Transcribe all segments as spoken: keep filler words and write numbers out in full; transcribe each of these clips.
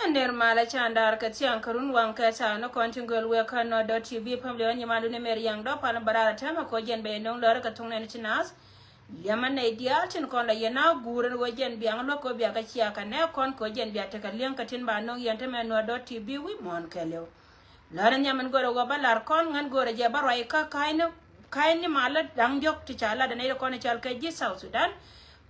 Ner malä can dar kɛ thiaŋ kɛ run waŋ kɛ thaak ni kɔn tin göl wek kä Nuer dot T V family ɔ nyimandu ni Mary Young Dɔp Pal Barara Tɛmɛ kɔ jɛn bɛ nöŋ lɔrä kɛ thuŋ nɛn ti naath. Liɛmä nɛy diaal tin kɔn la yɛn a guur ɛn ɣöö jɛn biaŋ luäk kɛ ɣöö bia kɛ cia kɛ nɛ kɔn kɛ ɣöö jɛn bia tekɛ liɛŋ kɛ tin ba nöŋ yɛn tämɛ Nuer dot T V wi̱i̱ muɔ̱ɔ̱n kɛɛliw. Lär in nhiam in go̱rɛ wä bä lar kɔn ŋän go̱rɛ jɛ bä ruac kä ka̱ny ni, ka̱ny ni mal da̱ŋ diɔ̱k ti ca lat in nɛy ti kɔn i̱ cɔal kɛ ji̱ South Sudan.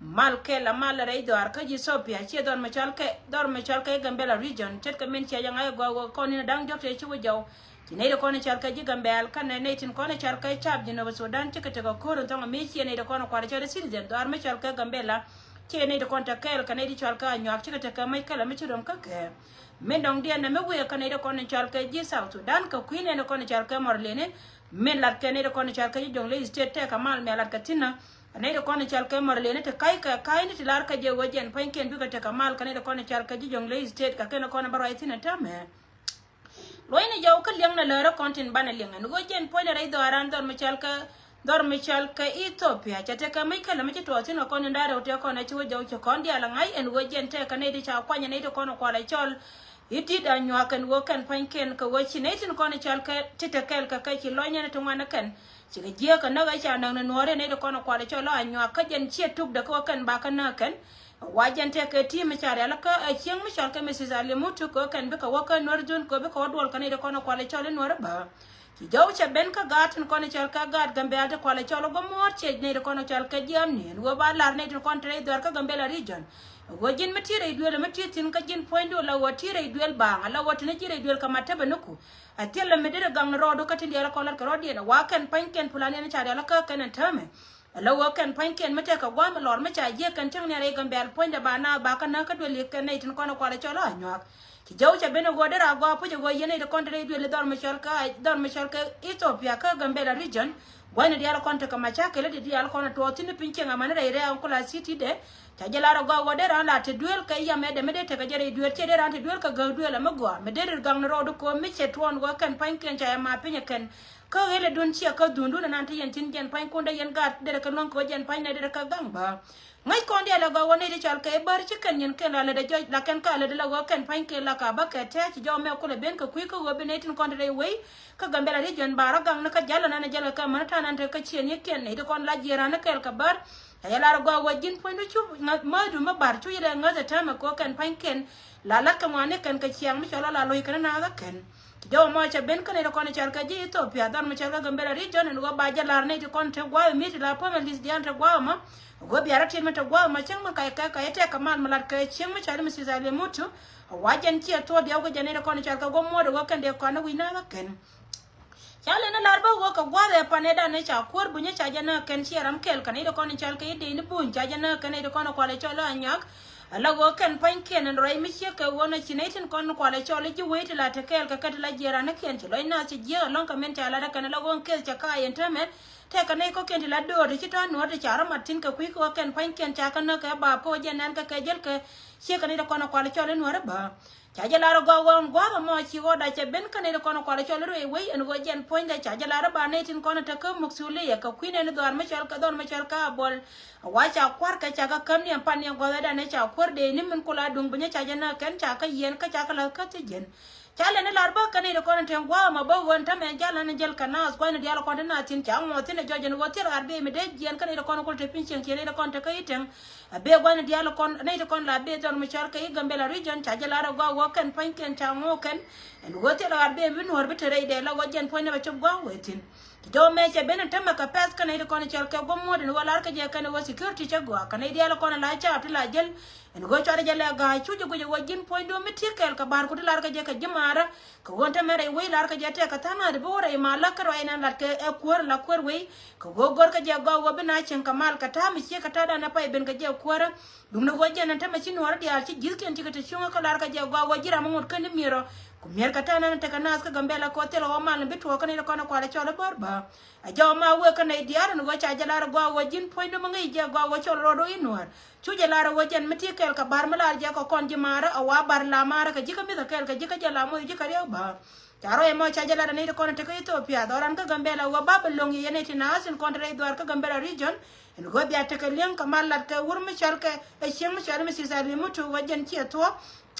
Mal kɛl a mal rɛy dhɔaar kä ji̱ Ethiopia ciɛ dhɔr mi cɔal kɛ, dhɔr mi cɔal kɛ Gambela region. Ce̱tkɛ min cia jɛ ŋa̱c ɛ gɔaa wä kɔn in da̱ŋ diɔ̱k tëë ci wä jɔw. Ci nɛy ti kɔn i̱ cɔal kɛ ji̱ Gambɛl kɛnɛ nɛy tin kɔn i̱ cɔal kɛ cap Jinub Sudan cikɛ tekɛ ko̱r in thɔŋ mi ciɛ nɛy ti kɔn i̱ kual i̱ cɔal i̱ citizen dhɔaar mi cɔal kɛ Gambela. Ciɛ nɛy ti kɔn te kɛɛl kɛ nɛy ti cɔal kɛ Anyuak cikɛ tekɛ mec kɛl a mi ci röm kä kɛ. Min dɔ̱ŋ diɛn nɛmɛ wëë kä nɛy ti kɔn in cɔal kɛ ji̱ South Sudan kɛ kui̱ nɛn in kɔn in cɔal kɛ Mɔrleni. Min lat kɛ nɛy ti kɔn in cɔal kɛ ji̱ Jonglei State tɛk kɛ mal mi a lat kɛ thi̱n ɛ. Nɛy ti kɔn in cɔal kɛ Mɔrleni ti ka̱c kɛ ka̱cni ti lar kɛ jɛ ɣöö jɛn pa̱nykiɛn bikɛ tekɛ mal kɛ nɛy ti kɔn in cɔal kɛ ji̱ Jonglei State kɛ kɛn kɔn in bä ruac thi̱n ɛ täämɛ. Luɔ̱cni jɔw kä liɛŋnɛ lärä kɔn tin banɛ liɛŋ ɛn ɣöö jɛn puɔ̱nydɛ rɛy dhɔaaran dhɔr mi cɔal kɛ, dhɔr mi cɔal kɛ Ethiopia cɛ tekɛ mic kälä mi ci tuɔɔk thi̱n kɛ kɔn in da̱a̱ rɛw tëë kɔn ɛ ci wä jɔw ci kɔn diaal ɛ ŋa̱c ɛn ɣöö jɛn tɛɛkɛ nɛy ti ca kuany ɛ nɛy ti kɔn ɛ kual ɛ cɔl i̱ di̱t Anyuak ɛn ɣöö kɛn pa̱nykiɛn kɛ ɣöö ci nɛy tin kɔn ɛ cɔal kɛ ti te kɛɛl kɛ kɛ ci lɔ̱ny ɛn ti ŋuan ɛ kɛn. Cikɛ jiääk kɛ näk ɛ ca näk ni Nuɔ̱ɔ̱ri ɛ nɛy ti kɔn ɛ kual ɛ cɔl ɛ Anyuak kä jɛn ciɛ tukdɛ kä ɣöö kɛn bakɛ näk kɛn. Wa jɛn tɛk kɛ ti̱i̱m mi ca rial kä ɛ cieŋ mi cɔal kɛ Mrs Alimutu kɛ kɛn bikɛ wä kä Nuɛr dhun kɛ bikɛ wä duɔl kɛ nɛy ti kɔn ɛ kual ɛ cɔl i̱ Nuɛr bä. Ci jɔw cɛ ben kä gaat tin kɔn ɛ cɔal kɛ gaat Gambɛl ti kual ɛ cɔl ɛ guɔ muɔ̱ɔ̱r ciec nɛy ti kɔn ɛ cɔal kɛ jiääm ni ɛn ɣöö ba lar nɛy tin kɔn te rɛy dhuaar kä Gambɛl a region. Ɛ ɣöö ji̱n mi ti̱i̱ rɛy duëël ɛ mi ti̱i̱ thi̱n kä ji̱n puɔ̱nydu la ɣöö ti̱i̱ rɛy duëël baaŋ ɛ la ɣöö te ni ji̱ rɛy duëël kɛ mat tepɛ ni ku. Ɛ thilɛ mi deri gaŋ ni rɔɔdu kä tin diaal ɛ kɔn lat kɛ rɔɔdiɛn ɛ wa kɛn pa̱nykiɛn pulaniɛn ca rial kä kɛn ɛn täämɛ. Ala wä kɛn pa̱nykiɛn mi tekɛ gua̱a̱m ɛ lɔr mi ca jiäk kɛn cäŋ ni rɛy Gambɛl puɔ̱nydɛ ba naath ba kä näk kä duël yik kɛn nɛy tin kɔn ɛ kual ɛ cɔl ɛ Anyuak. Ci jɔw cɛ ben ɛ ɣöö dee raa gɔaa puc ɛ ɣöö yɛn nɛy ti kɔn te rɛy duël i̱ dhɔr mi cɔl kɛ, dhɔr mi cɔl kɛ Ethiopia kä Gambɛl a region. Gua̱cni diaal kɔn tekɛ macakɛl i̱ ti diaal kɔn ɛ tuɔɔk thi̱n i̱ piny cieŋ amäni rɛy rɛ̈ɛ̈ŋ kula city dɛ. Ca jɛ lar ɛ gɔaa ɣöö dee raan la te duël kɛ yamɛ dɛ mi dee tekɛ jɛ rɛy duël ciɛ dee raan te duël kɛ gäk duël ɛmɛ gɔaa mi dee rir gaŋni rɔɔdu ko̱o̱m mi cɛ tuɔɔn ɣöö kɛn pa̱nykiɛn ca yɛ ma piny ɛ kɛn. Kä ɣelɛ dun ciɛ kä dhundun anan ti yɛn tin jɛn pa̱nykun dee yɛn gaat derɛ kɛ luäŋ kɛ ɣöö jɛn pa̱ny nɛ derɛ kɛ gaŋ bä. Ŋäc kɔn diaal ɛ gɔaa wä nɛy ti cɔal kɛ i̱ bär ci kɛn yɛn kɛn la lät ɛ jɔc la kɛn ka lät ɛ la ɣöö kɛn pa̱nykɛn la ka bä kɛ tɛ̈ɛ̈c ci jɔw mɛ kulɛ ben kɛ kui̱ kä ɣöö bi nɛy tin kɔn te rɛy wei. Kä Gambɛl a region ba rɔ gaŋ ni kä jal anan ɛ jal kɛ kä män ta̱a̱ nan te kä ciën yi kɛn nɛy ti kɔn la jiɛɛr anan kɛɛl kɛ bär. Ɛ yɛ lar ɛ gɔaa wä ji̱n puɔ̱nydu cu ŋäth mäthdu mi bar cu yɛ dee ŋäth ɛ täämɛ kɛ ɣöö kɛn pa̱nykɛn la la̱t kɛ ŋɔaani kɛn kɛ ciaŋ mi cɔl la la lo̱c kɛn naath ɛ kɛn. Jɔw mɔ cɛ ben kä nɛy ti kɔn i̱ cɔal kɛ ji̱ Ethiopia dhɔr mi cɔal kɛ Gambɛl a region ɛn ɣöö ba jɛ la̱r nɛy ti kɔn te gua̱a̱th mi ti la pamɛ li̱th diaal te gua̱a̱th mɔ. Ɣöö bia rɔ tiet mi te gua̱a̱th mɔ cäŋ mi kac kɛ kac tɛk kɛ mal mi lat kɛ cieŋ mi cɔal i̱ mi Sister Alimutu. Wa jɛn ciɛ thuɔ̱ɔ̱r diaw kɛ jɛn nɛy ti kɔn i̱ cɔal kɛ guɔ muɔ̱ɔ̱t ɣöö kɛn dee kɔn i̱ wi̱c naath ɛ kɛn. Ca lɛn i̱ lar bä ɣöö kɛ gua̱a̱th ɛ panɛ dan i̱ ca kuäär bunyä ca jɛ näk kɛn ciɛ ram kɛl kɛ nɛy ti kɔn i̱ cɔal kɛ i̱ dee ni buny ca jɛ näk kɛn nɛy ti kɔn i̱ kual i̱ cɔl i̱ Anyuak. Ala ɣöö kɛn pa̱nykiɛn ɛn rɔy mi ciek kɛ ɣöö nɔ ci nɛy tin kɔn kual ɛ cɔl i̱ ji̱ wei ti la te kɛɛl kɛ kɛ ti la jiɛɛr anikiɛn ci lɔc naath ci jiääk ɛlɔ̱ŋ kɛ min ca lat ɛ kɛn ala ɣöö keth cɛ ka̱a̱c ɛn täämɛ. Tɛkɛ nɛy kɔ̱kiɛn ti la döör ti ci tɔ̱ nuɔ̱ɔ̱r ti ca rɔ mat thi̱n kɛ kui̱ kɛ ɣöö kɛn pa̱nykiɛn ca kɛ näk kɛ baap kä ɣöö jɛ nɛn kɛ kɛ jäl kɛ ciek kɛ nɛy ti kɔn kual ɛ cɔl i̱ nuɔ̱ɔ̱r i̱ bä. Ca jɛ lar ɛ gɔaa ɣöö ɛn gua̱a̱th ɛmɔ ci ɣɔ̱da cɛ ben kä nɛy ti kɔn kual ɛ cɔl i̱ ruëëc wei ɛn ɣöö jɛn puɔ̱nydɛ ca jɛ lar i̱ ba nɛy tin kɔn ɛ te kä mukthul i̱ yɛ kɛ kui̱ nɛn i̱ dhɔaar mi cɔl kɛ dhɔr mi cɔl kɛ a bɔl. Wa ca kua̱r kɛ ca kä käm ni ɛn pan ni ɛn gua̱thɛ dan ɛ ca kuäär dee ni min kula duŋ bi nyɛ ca jɛ näk kɛn ca kä yiɛn kä ca kä la̱th kä thi jiɛn. Ca lɛn i̱ lar bä kɛn i̱ ti kɔn i̱ teŋ gua̱a̱mä bä ɣöö ɛn tämɛ jal an jäl kɛ naath gua̱n i̱ diaal kɔn ti naath thi̱n ca ŋuɔth thi̱n ɛ jɔc ɛn ɣöö thil ɣaar bee mi dee jiɛn kɛn i̱ ti kɔn kul te pi̱ny cieŋ ciɛn i̱ ti kɔn te kä i̱ teŋ. A bee gua̱n i̱ diaal kɔn i̱ ti kɔn la bee dhɔr mi cɔl kɛ i̱ Gambɛla region ca jɛ lar ɛ gɔaa ɣöö kɛn pa̱nykiɛn ca ŋo̱o̱k kɛn. Ɛn ɣöö thil ɣaar bee mi nuɔ̱ɔ̱r bi te rɛy dee la ɣöö jɛn puɔ̱nydɛ bɛ cop gua̱a̱m wee thi̱n. Ti jɔw mɛ cɛ ben ɛn tämɛ kɛ pɛ̈th kɛn nɛy ti kɔn cɔl kɛ guɔ muɔ̱ɔ̱t ɛn ɣöö lar kä jɛ kɛn ɣöö security cɛ gɔaa kɛ nɛy diaal kɔn la caap ti la jäl. Ɛn ɣöö cuarɛ jɛ lɛ ga̱a̱c cu jɛ guic ɛ ɣöö ji̱n puɔ̱nydu mi ti kɛɛl kɛ ba̱a̱r ku ti lar kä jɛ kɛ ji̱ maarä. Kɛ ɣöö ɛn tämɛ rɛy wec lar kä jɛ tɛk kɛ tha̱a̱ŋ na̱a̱t bi wä rɛy ma lak kä rɔy nɛn lat kɛ ɛ kuäär la kuäär wei. Kɛ ɣöö gör kä jɛ gɔaa ɣöö bi na cieŋ kɛ mal kɛ ta̱a̱ mi ciek kɛ ta̱a̱ dan ɛ pay ben kɛ jɛ kuäärä. Duundɛ ɣöö jɛn ɛn tämɛ ci nuɔɔr diaal ci ji̱thkiɛn cikɛ te cuŋä kä lar kɛ jɛ gɔaa ɣöö ji̱ ram mi ŋot kä ni mi̱erɔ. Ku mi̱er kɛ ta̱a̱ nɛn tekɛ naath kä Gambɛla kɛ ɣöö thilɛ ɣɔw mal mi bi tuɔɔk kä nɛy ti kɔn ɛ kual ɛ cɔl ɛ bär bä. A jɔw ma wëë kä nɛy diaal ɛn ɣöö ca jɛ lar ɛ gɔaa ɣöö ji̱n puɔ̱nydu mi ŋäc jɛ gɔaa ɣöö cɔl rɔɔdu i̱ nuäär. Cu jɛ lar ɛ ɣöö jɛn mi ti kɛɛl kɛ ba̱r mi lar jɛ kɛ kɔn ji̱ maarä ɛ wa ba̱r la maarä kɛ ji̱ kä mi̱th ɛ kɛɛl kɛ ji̱ kä jɛ la moth ji̱ kä riɛw bä. Ca rɔy ɛmɔ ca jɛ lar ɛ nɛy ti kɔn ɛ te kä Ethiopia dhɔran kä Gambɛla ɣöö ba bɛ lo̱ŋ yɛ yɛn nɛy ti naath tin kɔn te rɛy dhuaar kä Gambɛla region. Ɛn ɣöö bia tekɛ li̱eŋ kɛ mal lat kɛ wur mi cɔl kɛ ɛ cieŋ mi cɔl mi Sister Alimutu ɣöö jɛn ciɛ thuɔ̱k.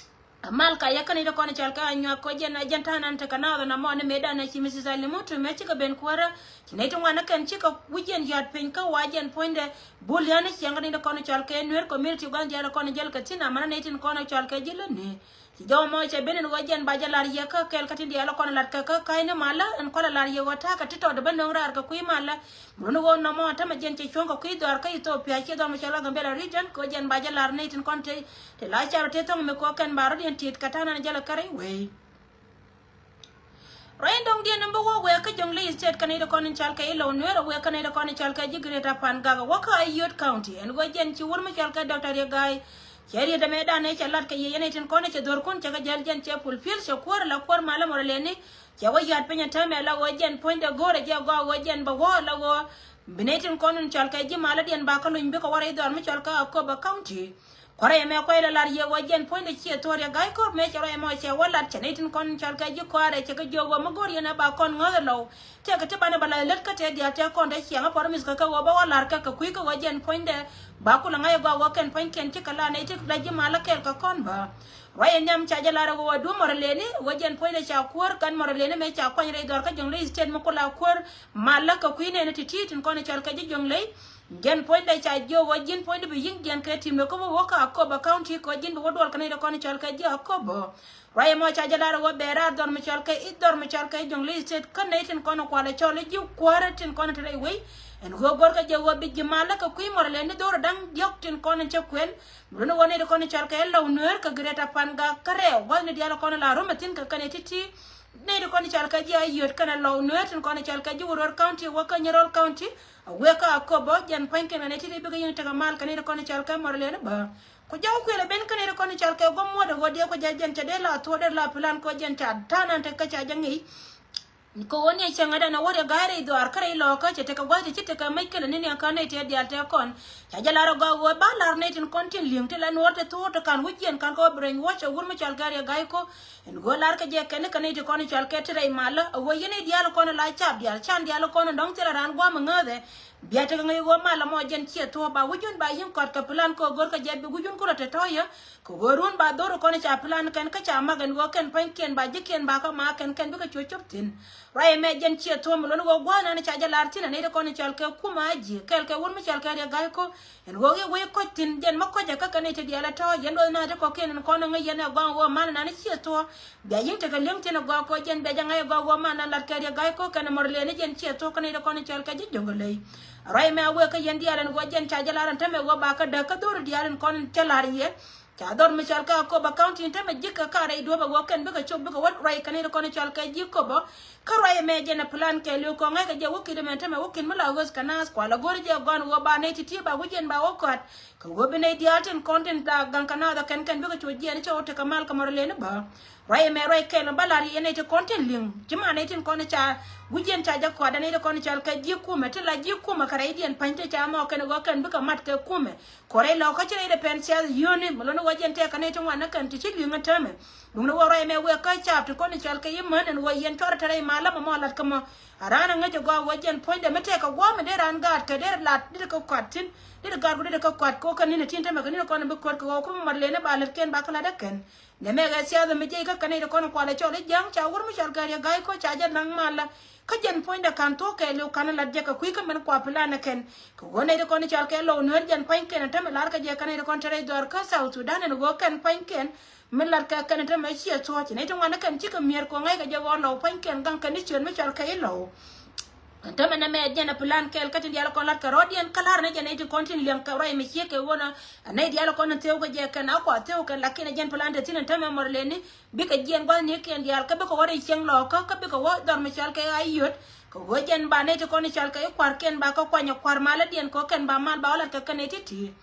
Amal ka yɛ kä nɛy ti kɔn cɔal kɛ Anyuak kɔ jɛn a jɛn ta̱a̱ nan tekɛ naath ɛn amɔ ni mëëdan ɛ ci Mrs Alimutu mëë cikɛ ben kuäärä. Ci nɛy ti ŋuan ni kɛn cikɛ wi̱c jɛn yɔ̱a̱t piny kä wa jɛn puɔ̱nydɛ bul yän ni ciɛŋ kä nɛy ti kɔn cɔal kɛ Nuer community gua̱n diaal kɔn jäl kɛ thi̱n amäni nɛy tin kɔn cɔal kɛ ji̱ lätni. Ci jɔw mɔ cɛ ben ɛn ɣöö jɛn ba jɛ lar yɛ kä kɛɛl kä tin diaal kɔn lat kɛ kä ka̱cni malä ɛn kɔn lar yɛ ɣöö ta̱a̱ kɛ ti tɔt bä nöŋ raar kɛ kui̱ malä. Mun ɣöö nɔmɔ tämɛ jɛn cɛ cuɔ̱ŋ kɛ kui̱ dhɔaar kä Ethiopia ciɛ dhɔr mi cɔal kä Gambella region kɛ ɣöö jɛn ba jɛ lar nɛy tin kɔn te te la cap te thɔŋ mi kɔ kɛn ba rɔ̱diɛn tit kɛ ta̱a̱ nan jälɛ kärɛ wei. Ruac in dɔ̱ŋdiɛn in bi wä wëë kä Jonglei State kä nɛy ti kɔn in cɔal kɛ i̱ Lɔw Nueer a wëë kä nɛy ti kɔn in cɔal kɛ ji̱ Greater Pangak a wä kä Ayod County ɛn ɣöö jɛn ci wur mi cɔal kɛ Doctor Riek Gai. Cɛ riet ɛmɛ dan ëë cɛ lat kɛ yiëë yɛn ɛ tin kɔn ɛ cɛ dho̱r kun cɛ kɛ jäl jɛn cɛ pulpil cɛ kuäär la kuäär malä mɔrɔ lɛni. Cɛ wä yɔ̱a̱t piny ɛn täämɛ la ɣöö jɛn puɔ̱nydɛ go̱o̱rɛ jɛ gɔaa ɣöö jɛn bɛ wä la ɣöö bi nɛy tin kɔn in cɔal kɛ ji̱ malädiɛn ba kä luny bikɛ wä rɛy dhɔr mi cɔal kɛ Akobo County. Kuäärɛ ɛmɛ kuay la lar yɛ ɣöö jɛn puɔ̱nydɛ ciɛ thuɔ̱ɔ̱r yɛ ga̱y ko̱r mëë cɛ ruac ɛmɔ cɛ wä lat cɛ nɛy tin kɔn cɔal kɛ ji̱ kuäärɛ cɛ kɛ jiök ɣöö mi go̱o̱r yɛn ɛ ba kɔn ŋäth ɛ Lɔw. Tëëkɛ ti banɛ bä la lät kä tëë diaal tëë kɔn te ciɛŋä promise kä kɛ ɣöö bä wä lar kɛ kɛ kui̱ kä ɣöö jɛn puɔ̱nydɛ ba kulɛ ŋa̱c ɛ gɔaa ɣöö kɛn puɔ̱nykiɛn cikɛ la nɛy ti la ji̱ malä kɛɛl kɛ kɔn bä. Ruac in nhiam ca jɛ lar ɛ ɣöö wa duɔ̱ɔ̱p mɔrɔ leni ɣöö jɛn puɔ̱nydɛ ca kuäär kɛn mɔrɔ leni mëë ca kuany rɛy dhɔr kä Jonglei State mi kula kuäär malä kɛ kui̱ nɛɛni ti̱ti̱ tin kɔn cɔal kɛ ji̱ Jonglei. Jɛn puɔ̱nydɛ ca jiök ɣöö ji̱n puɔ̱nydɛ bi yi̱ŋ jiɛn kɛ ti̱mdɛ kä wä wä kä Akobo County kɛ ɣöö ji̱n bi wä duɔl kɛ nɛy ti kɔn cɔal kɛ ji̱ Akobo. Ruac ɛmɔ ca jɛ lar ɛ ɣöö bɛ raar dhɔr mi cɔal kɛ i̱ dhɔr mi cɔal kɛ Jonglei State kä nɛy tin kɔn kualɛ cɔl i̱ ji̱ kuäärä tin kɔn te rɛy wei. Ɛn ɣöö go̱rkɛ jɛ ɣöö bi ji̱ malä kɛ kui̱ mɔrɔ lɛn ni dho̱r da̱ŋ diɔ̱k tin kɔn cɛ kuɛn. Mi luni ɣöö nɛy ti kɔn cɔal kɛ Lɔw Nueer kɛ Greater Pangak kä rɛw gua̱thni diaal kɔn la rom ɛ thi̱n kɛ kɛn ɛ ti̱ti̱. Nɛy ti kɔn cɔal kɛ ji̱ Ayod kɛnɛ Lɔw Nueer tin kɔn cɔal kɛ ji̱ Uror County wä kä Nyirol County. A wëë kä Akobo jɛn puɔ̱nykiɛn kɛ nɛy ti̱ti̱ bikɛ yi̱ŋ tekɛ mal kɛ nɛy ti kɔn cɔal kɛ mɔrɔ lɛn ni bä. Ku jɔw kuël ɛ ben kä nɛy ti kɔn cɔal kɛ guɔ̱m muɔ̱t ɛ ɣöö diɛ ku jɛ jɛn cɛ dee la thuɔ̱ɔ̱r dee la plan kɛ ɣöö jɛn ca ta̱a̱ nan tek kä ca jɛ ŋi̱i̱c. Kɛ ɣöö ni cäŋ ɛ dan ɛ wä rɛ ga̱a̱c rɛy dhɔaar kä rɛy lɔɔkä cɛ tekɛ gua̱th ti ci tekɛ mec kɛl ni niɛŋ kä nɛy tëë diaal tëë kɔn. Ca jɛ lar ɛ gɔaa ɣöö ba lar nɛy tin kɔn tin li̱eŋ ti la nuɔɔr ti thuɔ̱ɔ̱r ti ka̱n wi̱c jiɛn ka̱n kɛ wä bi rɛny wuɔ̱c ɛ wur mi cɔal kɛ Riek Gai Kok. Ɛn ɣöö lar kɛ jɛ kɛn ni kɛ nɛy ti kɔn cɔal kɛ ti rɛy malä ɛ ɣöö yɛn nɛy diaal kɔn la cap diaal can diaal kɔn dɔ̱ŋ thilɛ raan gua̱a̱m ɛ ŋääthɛ. Bia tekɛ ŋäc ɣöö malä mɔ jɛn ciɛ thuɔ̱ɔ̱p ba wi̱cun ba yi̱n kɔat kɛ plan kɛ ɣöö go̱rkɛ jɛ bi wi̱cun kulɛ te tɔ̱ yɛ. Kɛ ɣöö run ba dho̱r kɔn ca plan kɛn kä ca mak ɛn ɣöö kɛn pua̱nykiɛn ba ji̱kiɛn ba kä ma kɛn kɛn bikɛ cuɔ cop thi̱n. Ruac ɛmɛ jɛn ciɛ thuɔ̱ɔ̱m mi luɔ̱n ɣöö gua̱a̱th nan ca jɛ lar thi̱n ɛ nɛy ti kɔn cɔal kɛ kum a ji̱ kɛɛl kɛ wun mi cɔal kɛ Riek Gai Kok. Ɛn ɣöö i̱ wec kɔc thi̱n jɛn mi kɔc ɛ kä kɛn nɛy ti diaal ɛ tɔ̱ yɛn luɔth nan ti kɔ̱kiɛn ɛn kɔn ɛ ŋäc yɛn ɛ gɔaa ɣöö mal nan ciɛ thuɔ̱ɔ̱. Bia yi̱n tekɛ li̱eŋ thi̱n ɛ gɔaa kɛ ɣöö jɛn bia jɛ ŋa̱c ɛ gɔaa ɣöö mal nan lat kɛ Riek Gai Kok kɛn ɛ mɔr lëëni jɛn ciɛ thuɔ̱ɔ̱ kɛn nɛy ti kɔn cɔal kɛ ji̱ Jonglei. Ruac ɛmɛ a wek kä yɛn diaal ɛn ɣöö jɛn ca jɛ lar ɛn täämɛ ɣöö ba kä däk kä dho̱r diaal ɛn kɔn cɛ lar yɛ. Ca dhɔr mi cɔal kɛ Akobo County in täämɛ ji̱ kɛ ka rɛy duɔ̱ɔ̱p ɛ ɣöö kɛn bikɛ cop bikɛ wä ruac kɛ nɛy ti kɔn cɔal kɛ ji̱ Akobo. Kä ruac ɛmɛ jɛn ɛ plan kɛ li̱w kɔŋ ŋäc kɛ jɛ wä ki̱t ɛmɛ täämɛ wä ki̱t mi la ɣöth kɛ naath kua la go̱r jɛ gɔn ɣöö ba nɛy ti̱ti̱ ba wi̱c jɛn ba wä kɔat. Kɛ ɣöö bi nɛy diaal tin kɔn tin la gaŋ kɛ naath ɛ kɛn kɛn bikɛ cu jiɛɛn cɛ wä tekɛ mal kɛ mɔr lëëni bä. Ruac ɛmɛ ruac kɛl mi bä la̱r yɛ nɛy ti kɔn tin li̱eŋ ci ma nɛy tin kɔn ca wi̱c jɛn ca jɛ kɔat ɛ nɛy ti kɔn cɔal kɛ ji̱ kumɛ ti la ji̱ kumɛ kɛ rɛydiɛn pa̱ny ti ca mɔ kɛn ɣöö kɛn bikɛ mat kɛ kumɛ. Kɔrɛ lɔ kä ci rɛy dɛ pɛn ciath yio̱ni mi lon wä jɛn tɛk kɛ nɛy ti ŋuan ni kɛn ti ci li̱ŋ ɛ täämɛ. Duŋni wä ruac mɛ wëë kä caap ti kɔn i̱ cɔal kɛ yimän ɛn wä yɛn cɔr te rɛy malä mɔ mɔ lat kä mɔ. A raan a ŋäc ɛ gɔaa wä jɛn puɔ̱nydɛ mi tɛk kɛ guɔ̱ɔ̱m mi dee raan gaat kɛ dee lat dee kɛ kuat thi̱n. Dee gaat ku dee kɛ kuat kɛ wä kɛ ni̱n ɛ tin täämɛ kɛ ni̱n ɛ kɔn bi kuät kɛ wä kä mɔ mat lëëni ba lät kɛn ba kä lat ɛ kɛn. Nɛmɛ kɛ ciath mi jiɛc kä kɛ nɛy ti kɔn kualɛ cɔl i̱ ja̱ŋ ca wur mi cɔal kɛ Riek Gai Kok ca jɛ naŋ malä. Kä jɛn puɔ̱nydɛ ka̱n thuɔ̱k kɛɛliw ka̱n lat jɛ kɛ kui̱ kä mɛn kua plan ɛ kɛn. Kɛ ɣöö nɛy ti kɔn cɔal kɛ Lɔw Nueer jɛn pua̱nykiɛn ɛ täämɛ lar kɛ jɛ kɛ nɛy ti kɔn te rɛy dhɔr kä South Sudan ɛn ɣöö kɛn pua̱nykiɛn. Mi lat kɛ kɛn ɛ täämɛ ciɛ thuɔ̱ɔ̱c nɛy ti ŋuan ɛ kɛn cikɛ mi̱er kɛ ɣöö ŋa̱ckɛ jɛ ɣɔɔ Lɔw pua̱nykiɛn gaŋ kɛn i̱ ciöt mi cɔal kɛ i̱ Lɔw. Täämɛ nɛmɛ jɛn ɛ plan kɛɛl kä tin diaal kɔn lat kɛ rɔ̱diɛn kä la̱r nɛ jɛn nɛy ti kɔn tin liɛŋ kɛ ruac mi ciek kɛ ɣöö nɛ nɛy diaal kɔn in thiew kɛ jɛ kɛn a kua thiew kɛn lakin ɛ jɛn plan te thi̱n in täämɛ mɔr lëëni. Bikɛ jiɛn gua̱thnikiɛn diaal kä bikɛ wä rɛy cieŋ lɔɔkä kä bikɛ wä dhɔr mi cɔal kɛ Ayod. Kɛ ɣöö jɛn ba nɛy ti kɔn i̱ cɔal kɛ i̱ kua̱rkiɛn ba kä kuany ɛ kua̱r malädiɛn kɛ ɣöö kɛn ba mal ba wä lat kɛ kɛn nɛy ti̱ti̱.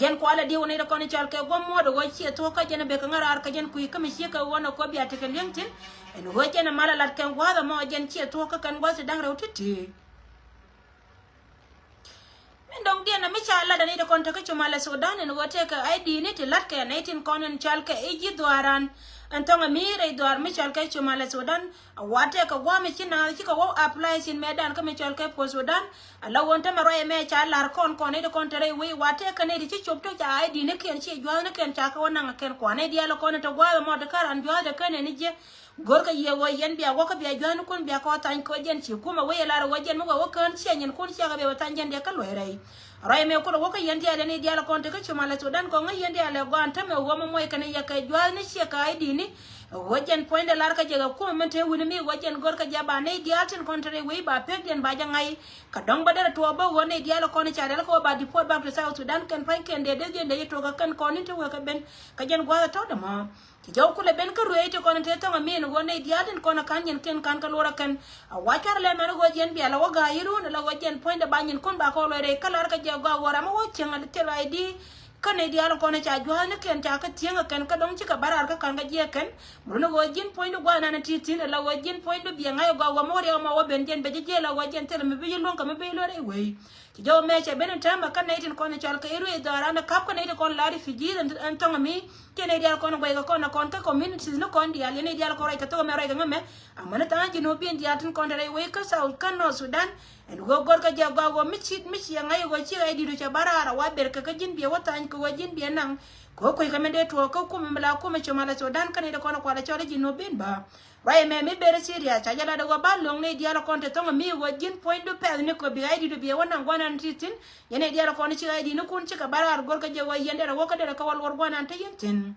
Jɛn kualɛ diw nɛy ti kɔn i̱ cɔal kɛ guɔ̱m muɔ̱ɔ̱t ɛ ɣöö ciɛ thuɔ̱k kä jɛn ɛ bek kɛ ŋäraar kɛ jɛn kui̱ kä mi ciek kɛ ɣöö nɛ kuäär bia tekɛ li̱eŋ thi̱n. Ɛn ɣöö jɛn ɛ mal ɛ lat kɛn gua̱a̱th ɛmɔ jɛn ciɛ thuɔ̱k kä kɛn gua̱a̱th ti da̱ŋ rɛw ti̱ti̱. Min Dɔŋ diɛn mi ca lat ani ti kɔn te kä Cumalɛ Sudan ɛn ɣöö tëëkɛ I D ni ti la̱tkɛ nɛy tin kɔn ɛn cɔalkɛ i̱ ji̱ dhuaaran. Ɛn thɔŋ ɛmɛ rɛy dhuaar mi cɔalkɛ Cumalɛ Sudan, a wa tëëkɛ gua̱a̱th mi ci naath cikɛ wä apply thi̱n mëëdan kä mi cɔalkɛ Port Sudan. A la ɣöö ɛn tämɛ ruac ɛmɛ ca la̱r kɔn kɔn nɛy ti kɔn te rɛy wec, wa tëëkɛ nɛy ti ci cop tɔ̱ ca I D nikiɛn, ci jua̱thnikiɛn ca kɛ wä naŋ kɛn kuan nɛy diaal kɔn te gua̱a̱th ɛmɔ te kä raan jua̱th te kɛn ɛn ji̱. Go̱rkɛ yɛ ɣöö yɛn bia wäkä bia jua̱thnikun bia kɛ wä thany kɛ ɣöö jɛn ci kumɛ wec ɛ lar ɣöö jɛn mi wä wä kään ciɛ nyinkun ciɛ kɛ bia wä thany jɛn diɛ kä luɔ̱c rɛy. Ruac ɛmɛ kulɛ wäkä yɛn diaal, yɛn i̱ diaal kɔn te kä Cumalɛ Sudan kɔn ŋäc yɛn diaal ɛ gɔaa ɛn tämɛ ɣöö mɛ muɔc kɛn yɛ kɛ jua̱thni ciɛ kɛ I D ni. Ɣöö jɛn puɔ̱nydɛ lar kä jɛ kɛ kumɛ min te wi̱ni mi ɣöö jɛn go̱rkɛ jɛ ba nɛy diaal tin kɔn te rɛy wec ba pekdiɛn ba jɛ ŋa̱c. Kɛ dɔ̱ŋ bä derɛ tuɔɔk bä ɣöö nɛy diaal kɔn ca rial kä wä ba deport back to South Sudan kɛn pa̱nykiɛn dee dee jiɛn dee jɛ tuɔɔk kɛ kɛn kɔn in te wee kɛ ben. Kɛ jɛn gua̱a̱th ɛ tɔ̱ dämɔ. Ci jɔw kulɛ ben kä ruëëc ti kɔn te thɔŋ ɛmɛ ɛn ɣöö nɛy diaal tin kɔn ɛ ka̱n nyin kiɛn ka̱n kä luɔrä kɛn. A wa cuarɛ lɛn man ɣöö jiɛn bia la wä ga̱a̱c i̱ run ala ɣöö jiɛn puɔ̱nydɛ ba nyinkun ba kɛ wä luɔc rɛy kä lar kɛ jɛ gɔaa ɣöö ram mi wä cieŋ a thil I D. Kä nɛy diaal kɔn ca jua̱thnikiɛn ca kɛ thiäŋ ɛ kɛn kä dɔ̱ŋ cikɛ bä raar kä ka̱n kä jiɛk kɛn. Mun ni ɣöö ji̱n puɔ̱nydu gua̱a̱th nan ti thi̱n ala ɣöö ji̱n puɔ̱nydu biɛ ŋa̱c ɛ gɔaa ɣöö mi wä riɛk ɛmɔ wä ben jɛn bɛ ji̱ jiɛl a ɣöö jɛn thil mi bi ji̱ luäŋ kɛ mi bi luɔt rɛy wec. Ci jɔw mɛ cɛ ben in täämɛ kä nɛy tin kɔn cɔal kɛ i̱ ruëëc dhɔaaran ɛ ka̱p kä nɛy tin kɔn la refugees ɛn, ɛn thɔŋ ɛmɛ. Ciɛ nɛy diaal kɔn guɛc kɛ kɔn ɛ kɔn kä communities ni kɔn diaal, yɛn nɛy diaal kɔn ruac kɛ thok ɛmɛ ruac kɛ ŋämɛ. Amäni tha̱a̱ŋ Junubin diaal tin kɔn te rɛy wec kä South kä North Sudan. Ɛn ɣöö gɔ̱rkɛ jɛ gɔaa ɣöö mi ci, mi ciɛ ŋa̱c ɣöö ci ɣa̱c di̱t ɣöö cɛ bä raar a wa ber kɛ kä ji̱n biɛ wä tha̱a̱ny kɛ ɣöö ji̱n biɛ naŋ. Kɛ ɣöö kuec kɛ min dee tuɔɔk kä kumɛ mi la kumɛ Cumalɛ Sudan kä nɛy ti kɔn kualɛ cɔl i̱ Junubin bä. Ruac ɛmɛ mi ber serious ca jɛ lat ɣöö ba lo̱ŋ nɛy diaal kɔn te thɔŋ ɛmɛ ɣöö ji̱n puɔ̱nydu pɛth ni kɛ bi ɣa̱c di̱t ɣöö biɛ wä naŋ gua̱nan ti thi̱n. Yɛn nɛy diaal kɔn ci ɣa̱c di̱t ni kun cikɛ bä raar gɔ̱rkɛ jɛ ɣöö yɛn derɛ wä kä derɛ kɛ wä luɔr gua̱nan te yɛn thi̱n.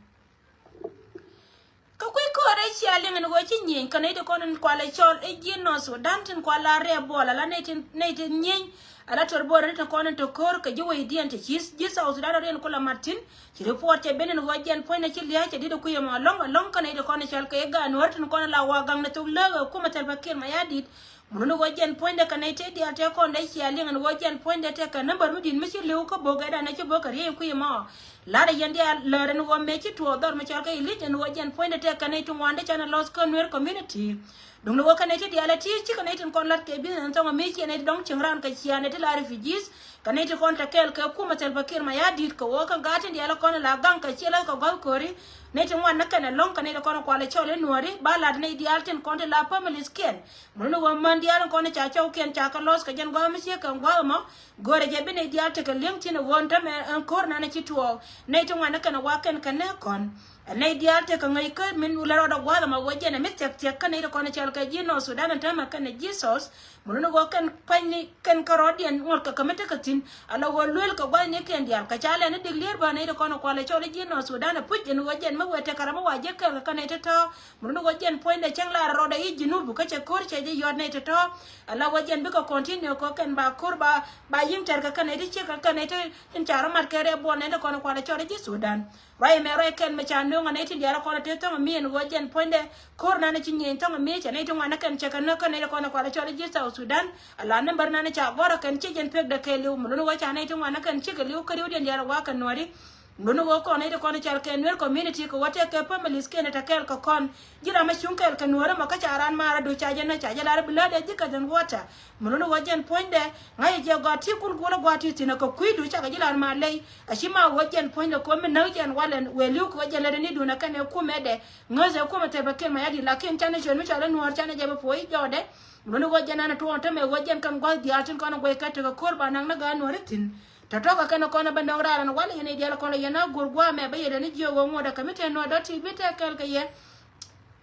Kä kui̱ kööt ëë cia liŋ ɛn ɣöö ci nyieny kä nɛy ti kɔn in kualɛ cɔl i̱ ji̱ North Sudan tin kualɛ rɛɛ buɔl ala nɛy ti, nɛy ti nyieny ala tuɔr bo̱o̱r ni ti kɔn in te ko̱r kɛ ji̱ wecdiɛn ti ci ji̱ South Sudan riɛn kulɛ mat thi̱n. Ci report cɛ ben ɛn ɣöö jɛn puɔ̱nydɛ ci lia̱a̱ cɛ di̱t ɛ kui̱ ɛmɔ ɛlɔ̱ŋ, ɛlɔ̱ŋ kä nɛy ti kɔn in cɔl kɛ i̱ gaat nuɔ̱ɔ̱r tin kɔn in la wa̱a̱ gaŋ ni thok lääk ɛ kumɛ Salva Kiir Mayardit. Mun ni ɣöö jɛn puɔ̱nydɛ kɛ nɛy tëë diaal tëë kɔn dee cia liŋ ɛn ɣöö jɛn puɔ̱nydɛ tëë kɛ number mi di̱t mi ci li̱w kä bo̱k ɛ dan ɛ ci bo̱k kɛ riey kui̱ ɛmɔ. La̱rä yɛn diaal lär ɛn ɣöö mëë ci tuɔɔk dhɔr mi cɔl kɛ elite ɛn ɣöö jɛn puɔ̱nydɛ tëë kɛ nɛy ti ŋuan dee canɛ loss kä Nuer community. Duŋni ɣöö kɛ nɛy ti diaal ɛ ti ci kɛ nɛy tin kɔn la̱t kɛ business ɛn thɔŋ ɛ mëë ciɛ nɛy ti dɔ̱ŋ cieŋ raan kɛ ciaŋ nɛy ti la refugees. Kɛ nɛy ti kɔn te kɛɛl kɛ kumɛ Salva Kiir Mayardit kɛ ɣöö kɛ gaat tin diaal ɛ kɔn la gaŋ kɛ ciɛ la̱th kɛ gɔ̱th köri. Nɛy ti ŋuan ni kɛn ɛlɔ̱ŋ kɛ nɛy ti kɔn kualɛ cɔl i̱ Nuääri ba la̱t nɛy diaal tin kɔn ti la families kiɛn. Mun ni ɣöö män diaal in kɔn ca cɔwkiɛn ca kɛ loss kɛ jɛn gua̱a̱th mi ciek kɛn gua̱a̱th ɛmɔ. Go̱rɛ jɛ bi nɛy diaal tekɛ li̱eŋ thi̱n ɛ ɣöö ɛn tämɛ ɛn ko̱r nan ci tuɔɔk. Nɛy ti ŋuan ni kɛn ɛ wa kɛn kɛ nɛ kɔn. Ɛ nɛy diaal tekɛ ŋäc kä min lɛ rɔɔdɛ gua̱a̱th ɛmɔ ɣöö jɛn ɛ mi thiɛk thiɛk kä nɛy ti kɔn cɔal kɛ ji̱ North Sudan ɛn tämɛ kɛn ɛ ji̱ South. Mun ni ɣöö kɛn pa̱ny ni kɛn kärɔɔdiɛn ŋuɔ̱t kɛ kɛ mi tekɛ thi̱n. Ala ɣöö luël kɛ gua̱thnikiɛn diaal kɛ ca lɛn ni dik lier bä nɛy ti kɔn kualɛ cɔl i̱ ji̱ North Sudan ɛ puc ɛn ɣöö jɛn mi wëë tekɛ ram mi wa jiäk kɛɛl kɛ kä nɛy ti tɔ̱. Mun ni ɣöö jɛn puɔ̱nydɛ cäŋ lar rɔɔdɛ i̱ Junub kä cɛ ko̱r cɛ ji̱ yɔt nɛy ti tɔ̱. Ala ɣöö jɛn bikɛ continue kɛ kɛn ba ko̱r ba, ba yi̱ŋ tɛr kɛ kɛn nɛy ti ciek kɛ kɛn nɛy ti tin ca rɔ mat kɛ rɛɛ buɔl nɛy ti kɔn kualɛ cɔl i̱ ji̱ Sudan. Ruac ɛmɛ ruac kɛl mi ca nööŋ ɛ nɛy tin diaal kɔn ɛ te thɔŋ ɛ mi ɛn ɣöö jɛn puɔ̱nydɛ ko̱r nan ɛ ci nyieny thɔŋ ɛ mi cɛ nɛy ti ŋuan ɛ kɛn cɛ kɛ nööŋ kä nɛy ti kɔn ɛ kualɛ cɔl i̱ ji̱ South Sudan. Ala number nan ɛ ca gɔ̱r ɛ kɛn ci jɛn pek dɛ kɛɛliw. Mun ni ɣöö ca nɛy ti ŋuan ɛ kɛn cikɛ li̱w kä ri̱wdiɛn diaal ɛ wa kɛ Nuääri. Mun ni ɣöö kɔn nɛy ti kɔn cɔal kɛ Nuer community kɛ wä tɛk kɛ families kiɛn ɛ te kɛɛl kɛ kɔn. Ji̱ ram mi cuŋ kɛɛl kɛ Nuääri mɔ kä ca raan maar adu ca jɛ nä ca jɛ lar bi läätdɛ ji̱ kɛ jɛn water. Mun ni ɣöö jɛn puɔ̱nydɛ ŋa̱cä jɛ gɔaa ti kul guɔl ɛ gua̱a̱th ti thi̱n ɛ kɛ kui̱du cakɛ ji̱ lar maar ley. A ci ma ɣöö jɛn puɔ̱nydɛ kɛ ɣöö mi näk jɛn walɛ wëë li̱w kɛ ɣöö jɛn lät ni duundɛ kɛnɛ kumɛdɛ. Ŋäcɛ kumɛ thil bɛ kiɛn ma ya̱di̱t lakin canɛ cuɛn mi cɔal ɛ Nuäär canɛ jɛ bɛ puɔ̱i jɔɔdɛ. Mun ni ɣöö jɛn an ɛ tuɔɔk tämɛ ɣöö jɛn kɛn gua̱th diaal tin kɔn ɛ guɛc kä tekɛ ko̱r ba naŋ ni gaat Nuääri thi̱n. Tɔ̱tɔ̱ kɛ kɛn kɔn ɛ bä nɔk raar ɛn walɛ yɛn i̱ diaal kɔn ɛ yɛn a go̱r gua̱a̱mɛ bä yɛn ɛ ni jiök ɣöö ŋuɔ̱t ɛ kɛ mi te Nuäär dɔ̱t ti bi tɛk kɛɛl kɛ yɛ.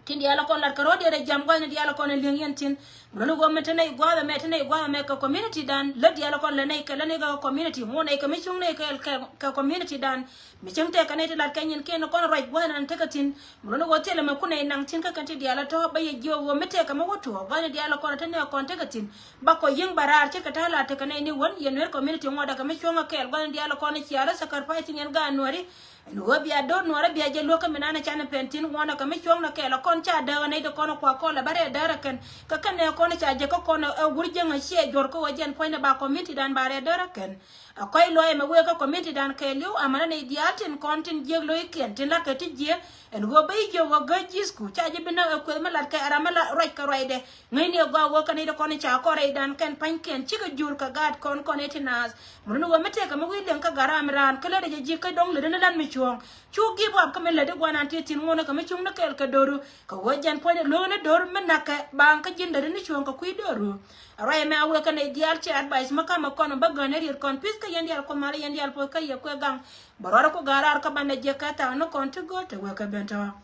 Tin diaal kɔn lat kɛ rɔ̱diɛn ɛ jam gua̱thni diaal kɔn ɛ li̱eŋ yɛn thi̱n. Mun ni ɣöö mi te nɛy gua̱a̱th ɛmɛ te nɛy gua̱a̱th ɛmɛ kɛ community dan lät diaal kɔn lɛ nɛy kɛ lät nɛy kɛ community ŋuɔ̱t nɛy kɛ mi cuŋ nɛy kɛ, kɛ, kɛ community dan. Mi cäŋ tɛk kɛ nɛy ti lat kɛ nyin kiɛn kɔn ruac gua̱thni nan tekɛ thi̱n. Mun ni ɣöö thilɛ mɛ kun nɛy naŋ thi̱n kä kɛn ti diaal ɛ tɔ̱ bä yɛ jiök ɣöö mi tɛk kɛ mi wä tuɔɔk gua̱thni diaal kɔn te nɛy kɔn tekɛ thi̱n. Ba kɔ yi̱ŋ ba raar ce̱tkɛ ta̱a̱ la tekɛ nɛy ni wän yɛ Nuer community ŋuɔ̱t ɛ kɛ mi cuɔ̱ŋ ɛ kɛɛl gua̱thni diaal kɔn ɛ cia rɔ sacrifice yɛn gaat Nuääri. Ɛn ɣöö bia do̱r Nuäärä bia jɛ luäk kä mi nanɛ canɛ pɛn thi̱n ŋuɔ̱nɛ kɛ mi cuɔ̱ŋnɛ kɛɛl ɛ kɔn ca dääk ɛ nɛy ti kɔn ɛ kua kɔl ɛ bä rɛɛ däär ɛ kɛn. Kɛ kɛn ɛ kɔn Kɔn ca jɛ kä kɔn ɛ wur jiäŋ a ciɛ juɔr kä wä jɛn puɔ̱ny ni ba community dan ba rɛɛ däär a kɛn. A kɔc luɔi ɛmɛ wëë kä community dan kɛɛliw amäni nɛy diaal tin kɔn tin jiäk lo̱ckiɛn tin la̱t kɛ ti jiɛ. Ɛn ɣöö bä i̱ jiök ɣöö gäc ji̱thku ca ji̱ bi näk ɛ kuëth mi la̱t kɛ ɛ ram mi la ruac kɛ ruacdɛ. Ŋäcni ɛ gɔaa ɣöö kɛn i̱ ti kɔn i̱ ca kɔn rɛydan kɛn pa̱nykiɛn cikɛ jur kɛ gaat kɔn kɔn i̱ ti naath. Mun ni ɣöö mi tëëkɛ mi wi̱i̱ liɛŋ kä gat ram raan kä lätdɛ jɛ ji̱ kä dɔ̱ŋ lätdä ni la̱t mi cuɔ̱ɔ̱ŋ. Cu give up kä min lätdi guanan ti thi̱n ŋuɔ̱nä kɛ mi cuŋni kɛɛl kɛ do̱ru. Kɛ ɣöö jɛn puɔ̱nyɛ lo̱o̱ŋni do̱r mi na̱kɛ baaŋ kä ji̱n lätdä ni cuɔ̱ɔ̱ŋ kɛ kui̱ do̱ru. A ruac ɛmɛ a wëë kä nɛy diaal cɛ advice mi ka̱mɛ kɔn bä gän ɛ riet kɔn pi̱th kä yɛn diaal Kuoth mal yɛn diaal puɔ̱th kä yɛ kuɛ gaŋ. Bɛ ruaar ku gaar raar kä banɛ jiɛk kɛ thaak ni kɔn ti go̱o̱r te wek kɛ ben tɔ̱.